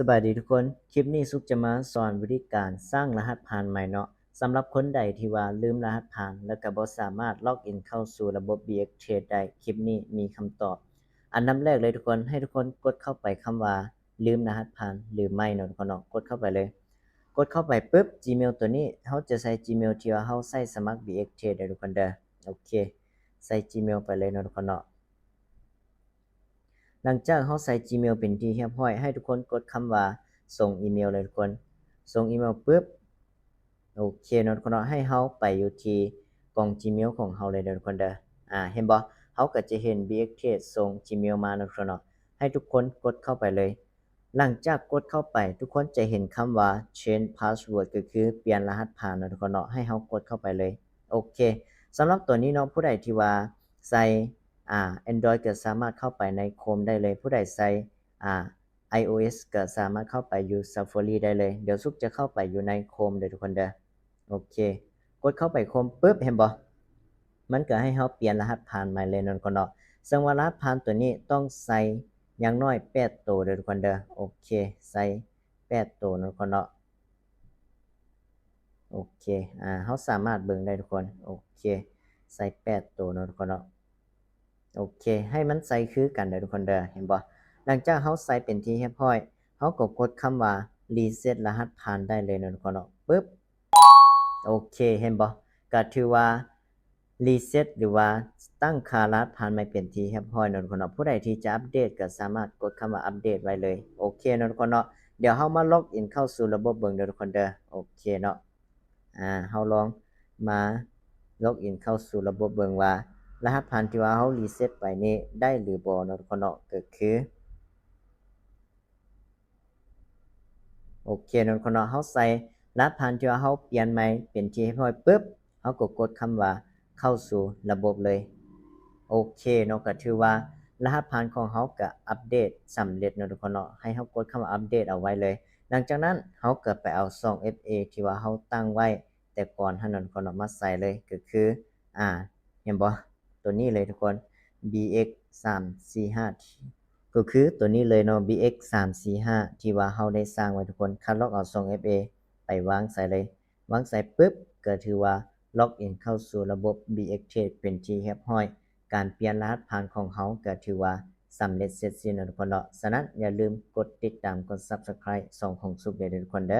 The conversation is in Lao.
ສະບາຍດີທຸກຄົນ, ຄລິບນີ້ສຸກຈະມາສອນວິທີການສ້າງລະຫັດຜ່ານໃໝ່ເນາະ. ສຳລັບຄົນໃດທີ່ວ່າລືມລະຫັດຜ່ານ ແລ້ວກໍບໍ່ສາມາດລັອກອິນເຂົ້າສູ່ລະບົບ BX Trade ໄດ້, ຄລິບນີ້ມີຄຳຕອບ. ອັນດັບແລກເລີຍທຸກຄົນ, ໃຫ້ທຸກຄົນກົດເຂົ້າໄປຄຳວ່າລືມລະຫັດຜ່ານຫຼືໄມ່ເນາະທຸກຄົນເນາະ, ກົດເຂົ້າໄປເລີຍ. ກົດເຂົ້າໄປປຶບ Gmail ຕົວນີ້ ເຮົາຈະໃສ່ Gmail ທີ່ວ່າເຮົາໃຊ້ສະໝັກ BX Trade ເດີທຸກຄົນເດີ. ໂອເຄ ໃສ່ Gmail ໄປເລີຍເນາະທຸກຄົນເນາະ. ຫຼັງຈາກເຮົາໃສ່ Gmail ເປັນທີ່ຮຽບຮ້ອຍ, ໃຫ້ທຸກຄົນກົດຄຳວ່າສົ່ງອີເມວເລີຍທຸກຄົນ. ສົ່ງອີເມວປຶບ ໂອເຄເນາະທຸກຄົນເນາະ, ໃຫ້ເຮົາໄປຢູ່ທີ່ກ່ອງ Gmail ຂອງເຮົາເລີຍເດີທຸກຄົນເດີ. ອາ ເຫັນບໍ່? ເຮົາກໍຈະເຫັນ BX Trade ສົ່ງ Gmail ມາເນາະທຸກຄົນເນາະ. ໃຫ້ທຸກຄົນກົດເຂົ້າໄປເລີຍ. ຫຼັງຈາກກົດເຂົ້າໄປ ທຸກຄົນຈະເຫັນຄຳວ່າ Change Password ກໍຄືປ່ຽນລະຫັດຜ່ານເນາະທຸກຄົນເນາະ, ໃຫ້ເຮົາກົດເຂົ້າໄປເລີຍ. ໂອເຄ ສຳລັບຕົວນີ້ເນາະ, ຜູ້ໃດທີ່ວ່າໃຊ້ ອາ Android ກໍສາມາດເຂົ້າໄປໃນ Chrome ໄດ້ເລີຍ, ຜູ້ໃດໃຊ້ ອາ iOS ກໍສາມາດເຂົ້າໄປຢູ່ Safari ໄດ້ເລີຍ. ດຽວສຸກຈະເຂົ້າໄປຢູ່ໃນ Chrome ເດີທຸກຄົນເດີ. ໂອເຄ ກົດເຂົ້າໄປ Chrome ປຶບ ເຫັນບໍ່? ມັນກໍໃຫ້ເຮົາປ່ຽນລະຫັດຜ່ານໃໝ່ເລີຍເນາະທຸກຄົນເນາະ. ເຊິ່ງວ່າລະຫັດຜ່ານຕົວນີ້ຕ້ອງໃສ່ຢ່າງໜ້ອຍແປດໂຕເດີທຸກຄົນເດີ. ໂອເຄ ໃສ່ແປດໂຕເນາະທຸກຄົນເນາະ. ໂອເຄ ອາ ເຮົາສາມາດເບິ່ງໄດ້ທຸກຄົນ. ໂອເຄ ໃສ່ແປດໂຕເນາະທຸກຄົນເນາະ. ໂອເຄ ໃຫ້ມັນໃສ່ຄືກັນເດີທຸກຄົນເດີ, ເຫັນບໍ່? ຫຼັງຈາກເຮົາໃສ່ເປັນທີ່ຮຽບຮ້ອຍ, ເຮົາກໍກົດຄຳວ່າ Reset ລະຫັດຜ່ານໄດ້ເລີຍເນາະທຸກຄົນເນາະ. ປຶບ ໂອເຄ ເຫັນບໍ່? ກໍຖືວ່າ Reset ຫຼືວ່າຕັ້ງຄ່າລະຫັດຜ່ານໃໝ່ເປັນທີ່ຮຽບຮ້ອຍເນາະທຸກຄົນເນາະ. ຜູ້ໃດທີ່ຈະອັບເດດກໍສາມາດກົດຄຳວ່າອັບເດດໄວ້ເລີຍ. ໂອເຄເນາະທຸກຄົນເນາະ. ດຽວເຮົາມາລັອກອິນເຂົ້າສູ່ລະບົບເບິ່ງເດີທຸກຄົນເດີ. ໂອເຄເນາະ. ອາ ເຮົາລອງມາລັອກອິນເຂົ້າສູ່ລະບົບເບິ່ງວ່າ ລະຫັດຜ່ານທີ່ວ່າເຮົາຣີເຊັດໄປນີ້ໄດ້ຫຼືບໍ່ເນາະທຸກຄົນເນາະ. ກໍຄື ໂອເຄເນາະທຸກຄົນເນາະ, ເຮົາໃສ່ລະຫັດຜ່ານທີ່ວ່າເຮົາປ່ຽນໃໝ່ເປັນທີ່ຮຽບຮ້ອຍປຶບ ເຮົາກໍກົດຄຳວ່າເຂົ້າສູ່ລະບົບເລີຍ. ໂອເຄເນາະ, ກໍຖືວ່າລະຫັດຜ່ານຂອງເຮົາກໍອັບເດດສຳເລັດເນາະທຸກຄົນເນາະ. ໃຫ້ເຮົາກົດຄຳວ່າອັບເດດເອົາໄວ້ເລີຍ. ຫຼັງຈາກນັ້ນເຮົາກໍໄປເອົາຊ່ອງ ເອັຟເອ ທີ່ວ່າເຮົາຕັ້ງໄວ້ແຕ່ກ່ອນຫັ້ນເນາະທຸກຄົນເນາະ, ມາໃສ່ເລີຍ. ກໍຄື ອາ ເຫັນບໍ່? ຕົວນີ້ເລີຍທຸກຄົນ ບີເອັກສາມສີ່ຫ້າ ກໍຄືຕົວນີ້ເລີຍເນາະ ບີເອັກສາມສີ່ຫ້າ ທີ່ວ່າເຮົາໄດ້ສ້າງໄວ້ທຸກຄົນ. ຄັດລອກເອົາຊ່ອງ ເອັຟເອ ໄປວາງໃສ່ເລີຍ. ວາງໃສ່ປຶບ ກໍຖືວ່າລັອກອິນເຂົ້າສູ່ລະບົບ ບີເອັກ ເທຣດ ເປັນທີ່ຮຽບຮ້ອຍ. ການປ່ຽນລະຫັດຜ່ານຂອງເຮົາກໍຖືວ່າສຳເລັດເສັດສິ້ນແລ້ວທຸກຄົນເນາະ. ສະນັ້ນຢ່າລືມກົດຕິດຕາມ ກົດ Subscribe ຊ່ອງຂອງສຸກໄດ້ເດີທຸກຄົນເດີ.